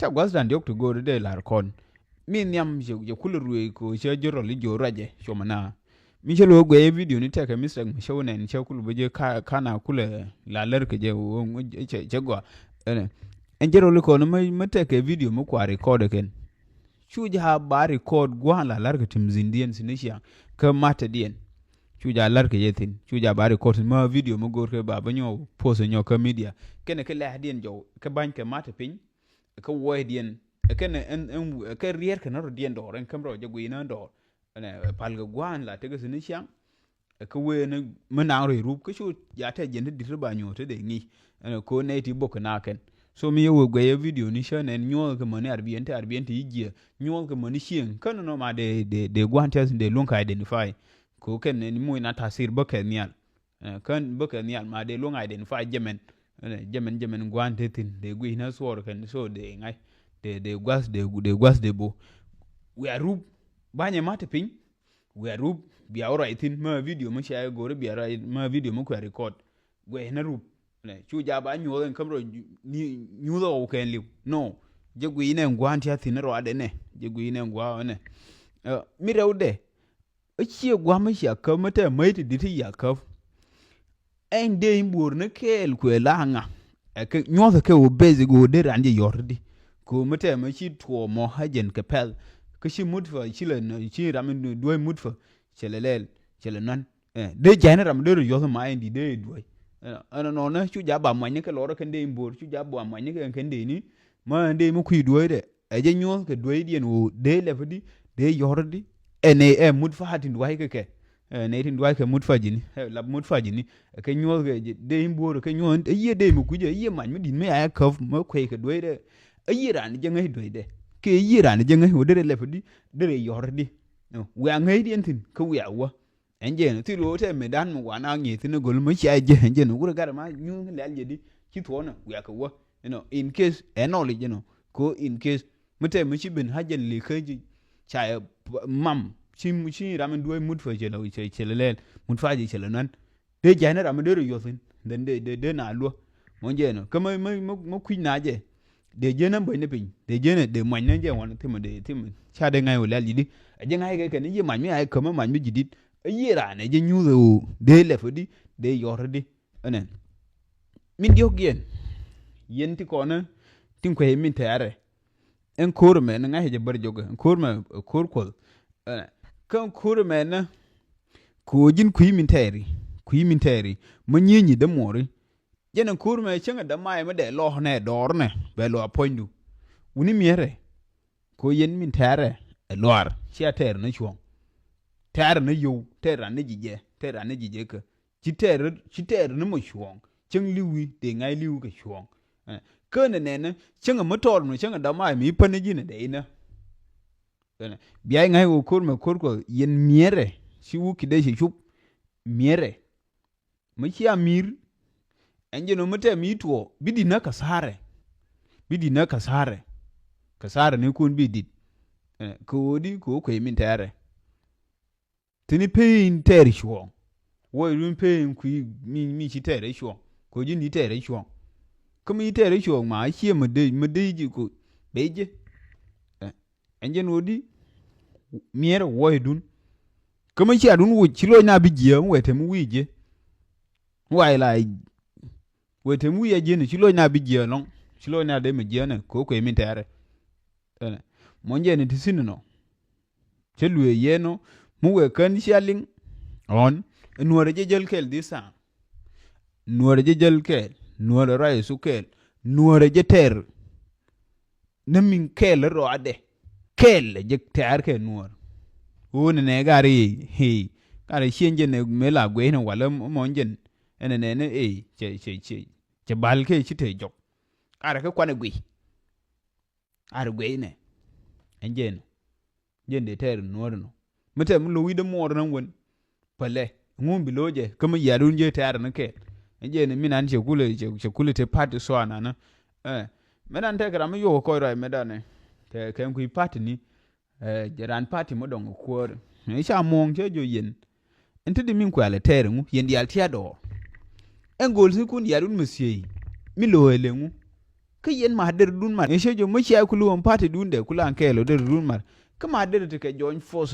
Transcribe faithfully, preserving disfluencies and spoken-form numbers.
Tɛ gua̱th da̱ŋ diɔ̱k ti go̱o̱ri dee la̱r kɔn. Mi nhiam cɛ kulɛ ruëëc kɛ cɛ jɛ rɔl i̱ jiö ruacɛ cuɔmɛ na. Mi cä lo̱o̱ guɛy ɛ video ni tɛkɛ mistake mi cä wä nɛn cä kulɛ bä jɛ ka na kulɛ la lär kɛ jɛ cɛ gɔaa. Ɛn jɛ rɔl ikɔn mi tɛkɛ video mi kua record kɛn. Cu jɛ a ba record gua̱a̱n la lär kɛ tim zindiɛn sin ni ciaŋ kä matädiɛn. Cu jɛ a lär kɛ jɛ thin cu jɛ a ba record thin ma video mi go̱o̱r kɛ ba bä nyɔ post nyɔ kä media kɛnɛ kɛ lɛ̈ɛ̈diɛn jɔw kɛ ba̱ny kɛ matä piny. Kä wuɔcdiɛn kä nɛ ɛn ɛn kä riɛɛr kɛ nä rɔ̱diɛn dɔɔr ɛn käm rɔ jɛ guiy nä dɔɔr. Ɛn pal kɛ gua̱a̱n la tekɛ thi̱n ni ciaŋ. Kä wee ni mi naŋ rɔy rup kä cu ya tɛ jiɛn ti di̱t ri ba nyuɔ̱ɔ̱r te dee ŋi̱i̱c. Ɛn ko nɛy ti bok kɛ na kɛn so mi yɛ wee guɛy ɛ video ni cä nɛn nyuɔ̱ɔ̱k kɛ mäni arbiɛn te arbiɛn te yi jiɛ nyuɔ̱ɔ̱k kɛ mäni cieŋ kä nɔnɔ ma dee dee dee gua̱a̱n tiath dee luŋ kɛ identify. Ko kɛn nɛn muc na tasir bä kɛ nhial. Kän bä kɛ nhial ma dee luɔ̱ŋ identify jɛmɛn. Jɛmɛn jɛmɛn gua̱a̱n te thi̱n dee guic nä thuɔɔr kɛn so dee ŋa̱c dee dee gua̱th dee dee gua̱th dee bo. Wiaa rup ba̱nyɛ ma te piny. Wiaa rup bia wä ruac thi̱n ma video mi cia go̱ri bia ruac ma video mi kuɛ record. Guic nä rup. Cu jaa ba nyuɔth ɛn käm rɔ nyuth ɔw kɛn liw no. Jɛ guic nɛ gua̱a̱n tia thi̱n rɔ adɛ nɛ jɛ guic nɛ gua̱a̱n nɛ. Mi rɛw dɛ Ɛ ciɛ gua̱a̱m cia käp mi tɛ mäc ti di̱t ti ya käp. Ɛn dee in buɔ̱ɔ̱r ni kɛɛl kuɛ la ŋa. Ɛ kɛ nyuɔ̱th kɛ wä basic wä dee ran jɛ yɔ̱r di. Kɛ wä mi tɛ mi ci tuɔɔk mɔ ha jɛn kɛ pɛl. Kä ci mut fa ci lɛ ci ram in duäc mut fa. Cɛ lɛ lɛl cɛ lɛ nuan. Dee jɛn ram dee rɔ yɔ̱th ma in di dee duäc. Ɛn nɔnɔ cu ja ba muany ni kɛ lɔrä kɛn dee in buɔ̱ɔ̱r cu ja ba muany ni kɛ kɛn dee ni. Ma in dee mi kui̱ duäc dɛ. Ɛ jɛ nyuɔ̱th kɛ dueecdiɛn ɣöö dee lɛpä di dee yɔ̱r di. Ɛn ɛ ɛ mut fa tin dua̱c kɛ kɛ. Ɛ nɛ tin dua̱c kɛ mut fa ji̱ni ɛ lap mut fa ji̱ni. Ɛ kɛ nyuɔ̱th kɛ dee in buɔ̱ɔ̱r ɛ kɛ nyuɔ̱th ɛ yiëë dee mi kui̱cɛ ɛ yiëë mac mi di̱t mi a ɛ käp mi kuɛy kɛ dueecdɛ. Ɛ yiëë raan jɛ ŋäc dueecdɛ kɛ ɛ yiëë raan jɛ ŋäc ɣöö derɛ lɛpä di derɛ yɔ̱r di. Wiaa ŋäcdiɛn thi̱n kä wiaa wä. Ɛn jɛn thil ɣöö tɛ mëëdan mi wan a ŋi̱i̱c thi̱n ɛ göl mi cia jɛ ɛn jɛn wurɛ gat ma nyuuth lɛl jɛ di ci thuɔɔnɛ wiak kɛ wä. You know, in case ɛ knowledge you know ko in case mi tɛ mi ci ben ha jɛn li kä ji̱ ca ɛ mam ci ci ram in duɔ̱ɔ̱c mut fa cɛ lɛ cɛ lɛ lɛl mut fa jɛ cɛ lɛ nuan. Dee jɛn ram in dee rɔ yuɔth in then dee dee dee na luɔ. Mɔ jɛn kä mi mi mi kui̱c na jɛ. Dee jiɛn ɛn bäny ni piny dee jiɛn ɛ dee muany ni jɛ wan thimɛ dee thimɛ ca dee ŋa̱c wä lɛl ji̱ di. Ɛ jɛ ŋa̱c kɛ kɛn i̱ yiëë mac mi a i̱ käm mac mi ji̱ dit. Ɛ yiëë raan ɛ jɛ nyuuth ɛ ɣöö dee lɛp ɛ di dee yɔ̱r ɛ di. Ɛnɛn min diɔ̱k yɛn yɛn ti kɔnä tin kuɛy min tɛ̈rɛ. Ɛn ko̱r ɛmɛ ni ŋa̱c jɛ bär jɔkɛ ɛn ko̱r ɛmɛ ko̱r kuɔth. Kä ɛn ko̱r ɛmɛ ni ko̱ ji̱n kui̱ min tɛɛri kui̱ min tɛɛri mä nyieenyi dämuɔɔri. Jɛn ɛn ko̱r ɛmɛ cäŋ ɛ dämaɛ mi dɛ lɔɔk nɛ dɔɔr nɛ bɛ lɔ apuɔ̱nydu. Wuni miɛrɛ ko̱ yɛn min tɛɛrɛ ɛ luaar cia tɛɛr ni cuɔ̱ɔ̱ŋ. Tɛɛr ni yio̱w tɛɛr ran ni ji̱ jɛ tɛɛr ran ni ji̱ jɛ kä ci tɛɛr ci tɛɛr ni mɔ cuɔ̱ɔ̱ŋ. Cäŋ li̱wi dee ŋa̱c li̱wi kɛ cuɔ̱ɔ̱ŋ. Kä nɛ nɛnɛ cäŋ mi tɔɔr mi cäŋ dɔ̱ma̱a̱ mi pän ni ji̱n dee inä. Bia i̱ ŋa̱c wä ko̱r mɛ ko̱r kɔ yɛn miɛrɛ ci wä kidɛ ci cup. Miɛrɛ mi cia mi̱i̱r. Ɛn jɛ nɔ mi tɛm i̱ tuɔɔ bi di̱t nä kɛ tha̱a̱rɛ. Bi di̱t nä kɛ tha̱a̱rɛ. Kɛ tha̱a̱rɛ ni kun bi di̱t. Kɛ ɣöö di kɛ ɣöö kuey min tɛɛrɛ. Tini pee in tɛɛr cuɔ̱ɔ̱ŋ. Wä in pee in kui̱ mi mi ci tɛɛr cuɔ̱ɔ̱ŋ. Ko ji̱n di tɛɛr cuɔ̱ɔ̱ŋ. Kä mi ci tɛɛr cuɔ̱ɔ̱ŋ ma a ciɛ mi dee mi dee ji̱ ko bee ji̱. Ɛn jɛn wä di miɛɛr wä idun. Kä mi ci adun wuc ci loc na bi jiɛ mi wɛ te mi wi̱i̱ jiɛ. Mi wa ila wɛ te mi wi̱i̱ a jiɛ ni ci loc na bi jiɛ lɔŋ ci loc na dee mi jiɛ ni ko kuɛ mi tɛɛrɛ. Mɔn jɛ ni ti thin nɔ. Cä luee yɛn ɔ mi wee kän cia liŋ. Ɣɔn nuɔrɛ jɛ jäl kɛl this time. Nuɔrɛ jɛ jäl kɛl nuɔrɛ ruac isu kɛl. Nuɔrɛ jɛ tɛr. Ni min kɛl rɔadɛ kɛl jɛ tɛr kɛ nuɔr. Wun nɛ gari hei gari cien jɛ nɛ mɛ la guey ni walɛ mɔn jɛn. Ɛnɛ nɛ ni ei cɛ cɛ cɛ cɛ bal kɛ ci te jɔk. Karɛ kɛ kuanɛ guiy. Ar guey nɛ ɛn jɛ nɔ. Jɛn dee tɛɛr in nuɔ̱ɔ̱r inɔ mi tɛm mi lo̱k i̱ dee muɔɔr in ɣän wän. Pälɛ ŋun bi lo̱c jɛ kä mi yiaadun jɛ tɛɛr in kɛɛl. Ɛn jɛn in min an cɛ kulɛ cɛ kulɛ te party so an anä. Ɛ mɛ dan tɛk ram mi yuɔk kɔc ruac mɛ dan ɛ kɛ kɛn kui̱ party ni. Ɛ jɛ ran party mi dɔŋ kuäär in ca muɔ̱ɔ̱ŋ cɛ jɔ yɛn. Ɛn te di min kuɛl ɛ tɛɛr in ŋu yɛn diaal tiaat dɔɔr. Ɛn go̱o̱l thi̱n kun diaal wun mi thiey mi lo̱o̱c ɛ lɛ ŋu. Kä yɛn ma der dun mar. Ɛ cɛ jɔ mi cia kulu wä party dun dɛ kulu an kɛɛl wä der dun mar. Kä ma der ti kɛ join forces.